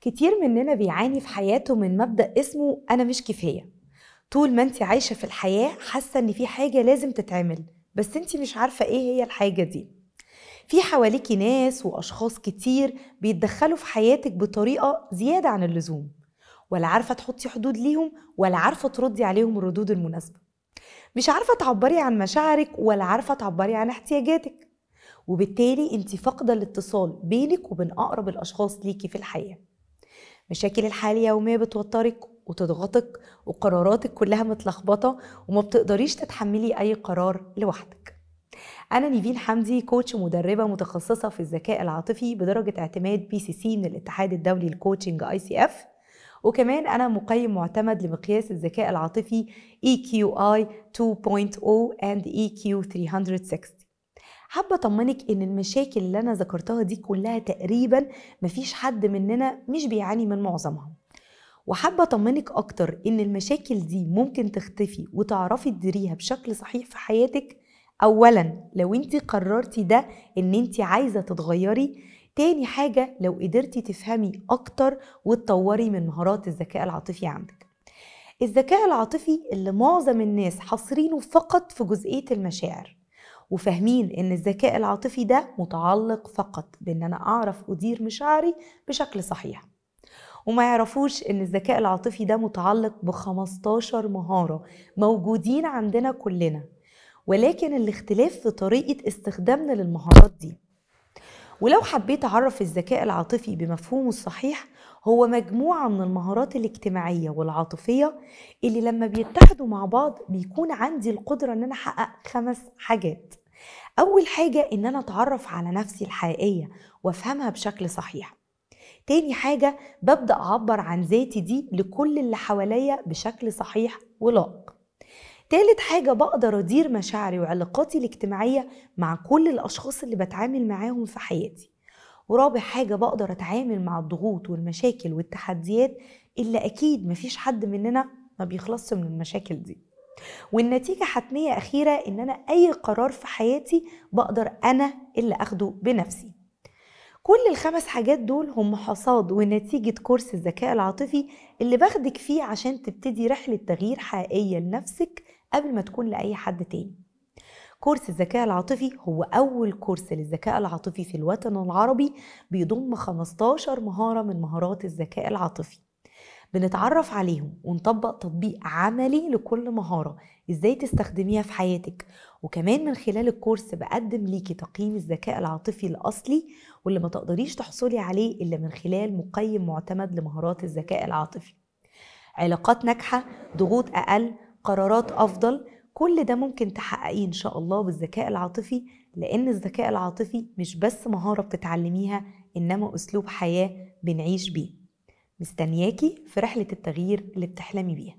كتير مننا بيعاني في حياته من مبدأ اسمه أنا مش كفاية. طول ما انت عايشة في الحياة حاسة ان في حاجة لازم تتعمل، بس انت مش عارفة ايه هي الحاجة دي. في حواليكي ناس وأشخاص كتير بيتدخلوا في حياتك بطريقة زيادة عن اللزوم، ولا عارفة تحطي حدود ليهم، ولا عارفة تردي عليهم الردود المناسبة، مش عارفة تعبري عن مشاعرك، ولا عارفة تعبري عن احتياجاتك، وبالتالي انت فاقدة الاتصال بينك وبين أقرب الأشخاص ليكي في الحياة. مشاكل الحياة اليومية بتوترك وتضغطك، وقراراتك كلها متلخبطة وما بتقدريش تتحملي أي قرار لوحدك. أنا نيفين حمدي، coach مدربة متخصصة في الذكاء العاطفي بدرجة اعتماد PCC من الاتحاد الدولي لل coaching ICF، وكمان أنا مقيم معتمد لمقياس الذكاء العاطفي EQI 2.0 and EQ 360. حابة أطمنك إن المشاكل اللي أنا ذكرتها دي كلها تقريبا مفيش حد مننا مش بيعاني من معظمها، وحابة أطمنك أكتر إن المشاكل دي ممكن تختفي وتعرفي تديريها بشكل صحيح في حياتك. أولا لو انت قررتي ده إن انت عايزة تتغيري، تاني حاجة لو قدرتي تفهمي أكتر وتطوري من مهارات الذكاء العاطفي عندك. الذكاء العاطفي اللي معظم الناس حاصرينه فقط في جزئية المشاعر، وفاهمين إن الذكاء العاطفي ده متعلق فقط بإن أنا أعرف أدير مشاعري بشكل صحيح، وما يعرفوش إن الذكاء العاطفي ده متعلق ب15 مهارة موجودين عندنا كلنا، ولكن الاختلاف في طريقة استخدامنا للمهارات دي. ولو حبيت أعرف الذكاء العاطفي بمفهومه الصحيح، هو مجموعة من المهارات الاجتماعية والعاطفية اللي لما بيتحدوا مع بعض بيكون عندي القدرة إن أنا أحقق 5 حاجات. أول حاجة إن أنا أتعرف على نفسي الحقيقية وأفهمها بشكل صحيح. تاني حاجة ببدأ أعبر عن ذاتي دي لكل اللي حواليا بشكل صحيح ولائق. تالت حاجة بقدر أدير مشاعري وعلاقاتي الاجتماعية مع كل الأشخاص اللي بتعامل معاهم في حياتي. ورابع حاجة بقدر أتعامل مع الضغوط والمشاكل والتحديات اللي أكيد مفيش حد مننا ما بيخلصش من المشاكل دي. والنتيجة حتمية أخيرة إن أنا أي قرار في حياتي بقدر أنا اللي أخده بنفسي. كل ال5 حاجات دول هم حصاد ونتيجة كورس الذكاء العاطفي اللي باخدك فيه عشان تبتدي رحلة تغيير حقيقية لنفسك قبل ما تكون لأي حد تاني. كورس الذكاء العاطفي هو أول كورس للذكاء العاطفي في الوطن العربي، بيضم 15 مهارة من مهارات الذكاء العاطفي. بنتعرف عليهم ونطبق تطبيق عملي لكل مهارة ازاي تستخدميها في حياتك، وكمان من خلال الكورس بقدم ليكي تقييم الذكاء العاطفي الأصلي واللي ما تقدريش تحصلي عليه إلا من خلال مقيم معتمد لمهارات الذكاء العاطفي. علاقات ناجحة، ضغوط أقل، قرارات أفضل، كل ده ممكن تحققيه إن شاء الله بالذكاء العاطفي، لأن الذكاء العاطفي مش بس مهارة بتتعلميها، إنما أسلوب حياة بنعيش بيه. مستنياكي في رحلة التغيير اللي بتحلمي بيها.